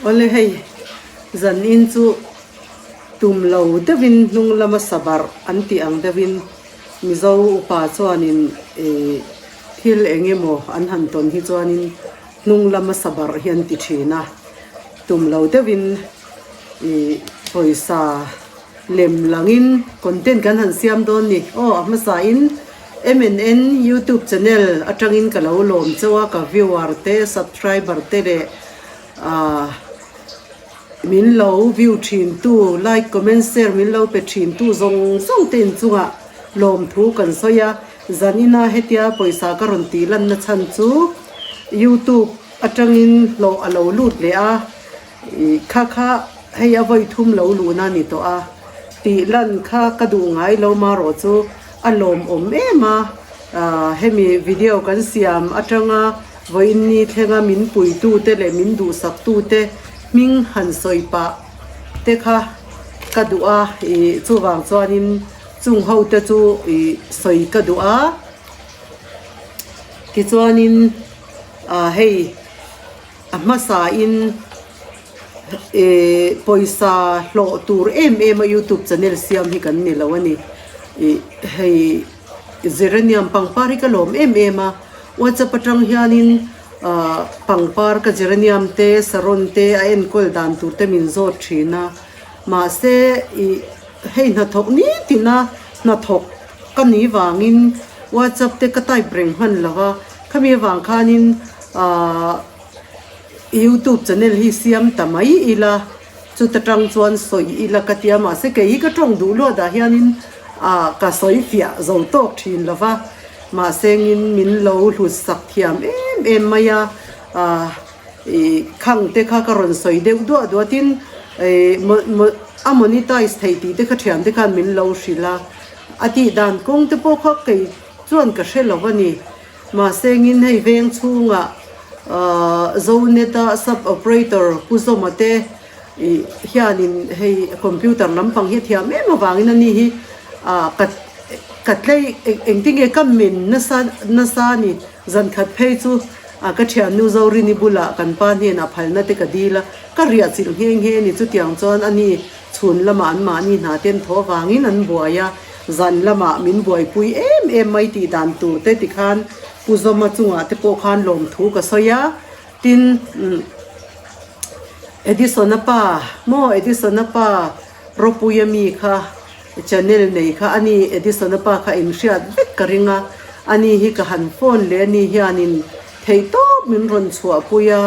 Awle hei, zanin chu tum lo deuhin hnung lama sabarh an tih ang deuhin Mizo upa chuanin ih thil eng emaw an han tawn hi chuanin hnung lama sabarh hi an ti thin a, tum lo deuhin ih pawisa lem langin content kan han siam dawn ni. Aw a hmasain MNN youtube channel atangin ka lo lawm chauh a, ka viewer te subscriber te leh ahh min lo view thin tu like comment share min lo pe thin tu zawng zawng te inchungah lawmthu kan sawi a, zanina hetia pawisa ka rawn tih lanna chhan chu youtube atangin hlawh a lo lut leh a. Ih kha kha hei a vawi thum lo luhna a ni tawh a, tih lan kha ka duh ngai lo marawh chu a lawmawm em a, ah hemi video kan siam atanga vawiin ni thlenga min puitu te leh min duhsak tu te hming han sawi pah te kha ka duh a, ih chuvang chuanin chung ho te chu ih sawi ka duh a, tichuanin ah hei. A hmasain eh pawisa hlawh tur em em a youtube channel siam hi kan ni lo a ni. Ih hei geranium pangpar hi ka lawm em em a, whatsapp atang hianin ah pangpar ka geranium te saron te a enkawl dan tur te min zawt thin a, mahse ih hei hnathawk nitin a hnathawk ka ni vangin whatsapp te ka type reng hman lo va. Khami avang khanin ahh youtube channel hi siam ta mai ila chuta tang chuan sawi ila ka tia mahse kei hi ka tawng duh luat ah hianin ahh ka sawi fiah zo tawk thin lo va mahse ngin min lo hlut sak thiam em em mai a ahh ih khang te kha ka rawn sawi deuh duah duah tin ih a monetize theih tih te kha thian te khan min lo hrilh a a tih dan kawng te pawh kha kei Chuan ka hre lo a ni. Mahse ngin hei veng chhungah Zonet-a sub operator Pu Zawma te hianin hei computer lampang hi a thiam em avangin a ni hi ka ka tlei engtinge ka men nasa nasa a ni. Zankhat phei chu ka thiannu Zorini bulah kan pa hnenah phalna te ka dil a, ka riah chilh nghe nghe a ni. Chutiang chuan a ni. Chhun lamah an mahni hna ten thaw avangin an buai a, zan lamah min buaipui em em mai tih dan tur te tikhan Pu Zawma chungah te pawh khan lawmthu ka sawi a, tin Edison-a pa maw Edison-a pa Ropuia mi kha channel nei kha ani Edison-a pa kha inhriat vek ka ring a, ani hi ka han phone leh ani hianin Theihtawp min rawn chhuahpui a,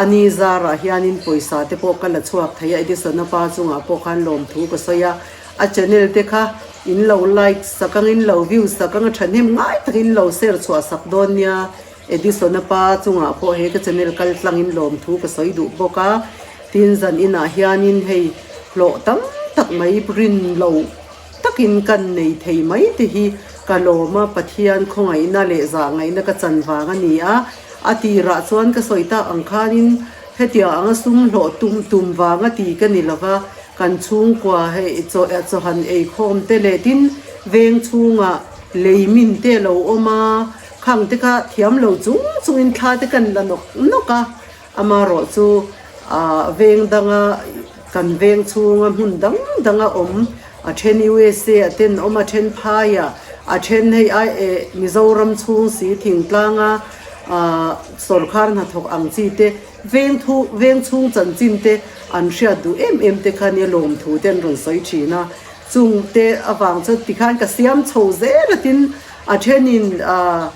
a ni zarah hianin pawisa te pawh ka la chhuak thei a, Edison-a pa chungah pawh khan lawmthu ka sawi a, a channel te kha in lo like sak ang, in lo view sak ang, a thahnem ngai takin in lo share chhuah sak dawn nia, Edison-a pa chungah pawh he ka channel kal tlangin lawmthu ka sawi duh bawk a, tin zan inah hianin hei hlawh tam tak mai rin loh. Takin kan nei thei mai te hi ka lawm a, Pathian khawngaihna leh zahngaihna ka chan vang a ni a, a tirah chuan ka sawi tak ang khanin hetiang anga sum hlawh tum tum vang a ti ka ni lova, kan chhungkua hei chaw chawhan eikhawm te leh tin veng chhungah lei min te a lo awm a, khang te kha thiam lo chung chungin thla te kan la nawk nawk a, Amarawh chu veng danga kan veng chhunga hmun dang danga awm, a then USA a ten awm, a then phaiah, a then hei ai eh Mizoram chhung si thingtlanga sawrkhar hnathawk ang chi te veng thu veng chhung chanchin te an hriat duh em em te kha nia lawmthu te an rawn sawi thin a, chung te avang chuan tikhan ka siam chho zel a tin a thenin ah.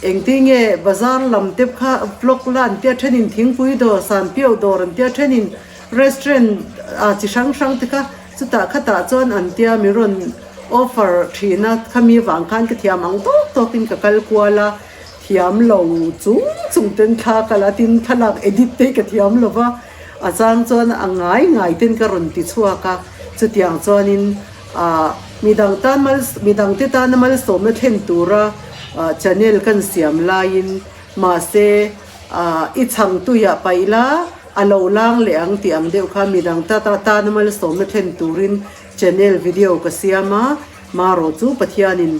Engtinge bazar lam te kha vlog la an tia thenin thingpui dawr sanpiau dawr an tia thenin restaurant ah chi hrang hrang te kha chutah khatah chuan an tia min rawn offer thin a khami vang khan ka thiam ang tawk tawk in ka kal kual a thiam lo chung chung ten thla ka la tin thlalak edit te hi ka thiam lo va a chang chuan a ngai ngai ten ka rawn ti chhuak a chutiang chuanin Ah midang tan mal midang te tana malsawmna thlen tura channel kan siam laiin mahse ah i chhang tuiah paih la a lo lang leh ang tih ang deuh kha midang ta tana malsawmna thlen turin channel video ka siam a marawh chu Pathianin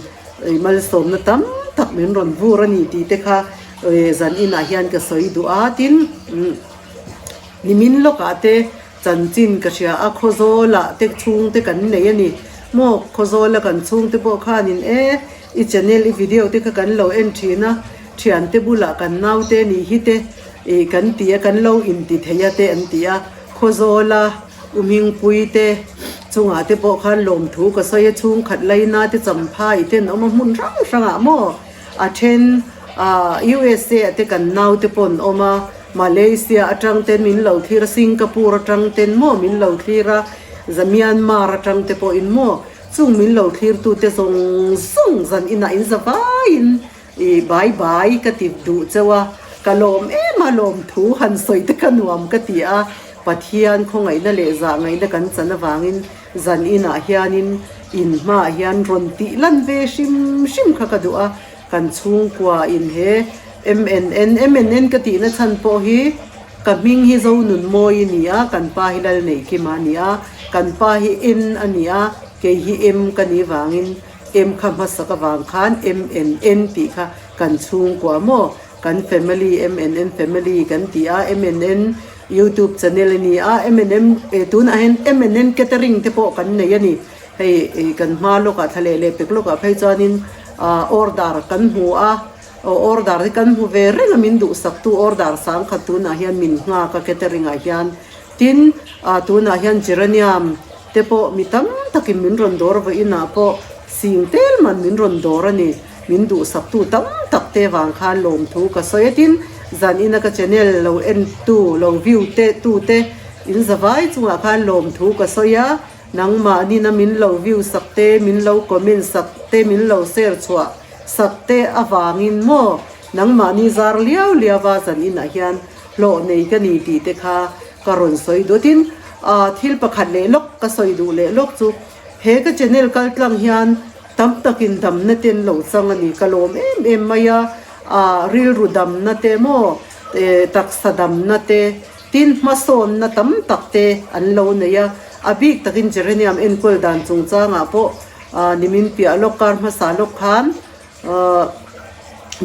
malsawmna tam tak min rawn vur a ni tih te kha zan inah hian ka sawi duh a tin. Nimin lawkah te chanchin ka hria a, Khawzawlah te chhungte kan nei a ni maw? Khawzawla kan chhungte pawh khanin e, i channel, i video te kha kan lo en thin a, thiante bulah kan naute nih hi te ih kan ti a, kan lo inti thei a te an ti a, Khawzawla U Hmingpui te chungah te pawh khan lawmthu ka sawi a, chhungkhat laina te champhai ten awm a hmun hrang hrangah maw? A then USA ah te kan nau te pawh an awm a, Malaysia atang ten min lo thlir a, Singapore atang ten maw min lo thlir a, za Myanmar atang te pawhin maw chung min lo thlir tu te zawng zawng zan inah in za vaiin i bai bai ka ti duh cheu a, ka lawm em a lawm thu han sawi te kha nuam ka ti a, Pathian khawngaihna leh zahngaihna kan chan avangin Zan inah hianin in hmaah hian rawn tih lan ve hrim hrim kha ka duh a, kan chhungkua in he MNN, MNN ka tihna chhan pawh hi ka hming hi Zonunmawi a ni a, kan pa hi Lalneihkima a ni a, kan pa hi N a ni a, kei hi M ka nih vangin M kha hmasak avang khan MNN tih kha kan chhungkua maw? Kan family MNN family kan ti a, MNN YouTube channel a ni a, MNM eh tunah hian MNN catering te pawh kan nei a ni. Hei eh kan hma lawkah thla leh leh pek lawkah phei chuanin ah order kan hmu a, aw order hi kan hmu ve reng a min duhsaktu order sang khat tunah hian min nghak a catering ah hian. Tin ah tunah hian geranium te pawh mi tam takin min rawn dawr vawiinah pawh sing tel man min rawn dawr a ni. Min duhsaktu tam tak te vang khan lawmthu ka sawi a, tin zan ina ka channel lo en tu, lo view te tu te in zavai chungah khan lawmthu ka sawi a, nangmahnin a min lo view sak te, min lo comment sak te, min lo share chhuah sak te avangin maw nangmahni zar liau liau a zan inah hian hlawh nei ka ni tih te kha ka rawn sawi duh a, tin thil pakhat leh lawk ka sawi duh leh lawk chu he ka channel kal tlang hian Tam takin damna te an lo chang a ni. Ka lawm em em mai a, ah rilru damna te maw, eh taksa damna te, tin hmasawnna tam tak te an lo nei a. A bik takin Geranium enkawl dan chungchangah pawh ah nimin piah lawk kar hmasa lawk khan ah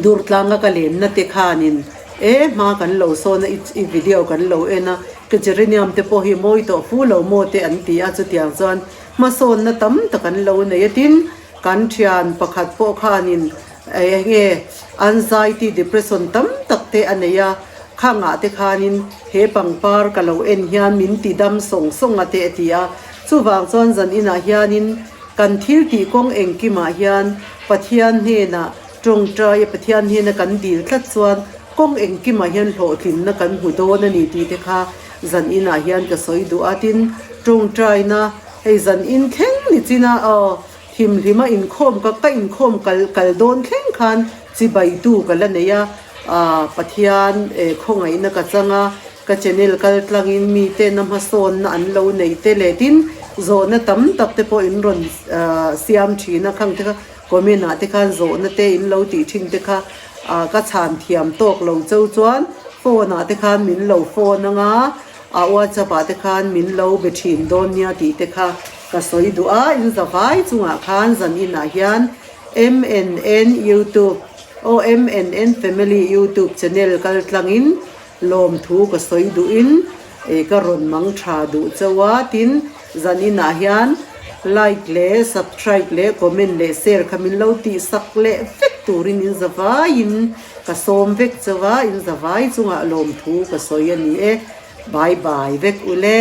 Durtlanga ka lenna te khanin e hma kan lo sawn a, i video kan lo en a, ka Geranium te pawh hi mawi tawh fu lo maw te an ti a, chutiang chuan Hmasawnna tam tak an lo nei a, tin, kan thian pakhat pawh khanin eng nge anxiety, depression tam tak te a nei a, khangah te khanin he pangpar ka lo en hian min ti dam sawng sawng a te a ti a. Chuvang chuan zan inah hianin kan thil tih kawng engkimah hian Pathian hnenah tawngtai a, Pathian hnena kan dil tlat chuan kawng engkimah hian hlawhtlinna kan hmu dawn a ni tih te kha Zan inah hian ka sawi duh a, tin tawngtaina hei zan in thleng ni chin a, aw thimhlima inkhawm ka ka inkhawm kal kal dawn thleng khan chibaitu ka la nei a, ah Pathian eh khawngaihna ka chang a, ka channel kal tlangin mite na hmasawnna an lo nei te leh tin zawhna tam tak te pawh in rawn ah siam thin a, khang te kha comment ah te khan zawhna te in lo tih thin te kha ah ka chhan thiam tawk lo cheu chuan phone ah te khan min lo phone anga ah whatsapp ah te khan min lo be thin dawn nia tih te kha ka sawi duh a in zavai chungah khan zan inah hian MNN youtube aw MNN family youtube channel kal tlangin lawmthu ka sawi duhin eh ka rawn mang tha duh chauh a tin zan inah hian like leh subscribe leh comment leh share kha min lo tih sak leh vek turin in zavaiin ka sawm vek chauh a in zavai chungah lawmthu ka sawi a ni e bye bye vek ule.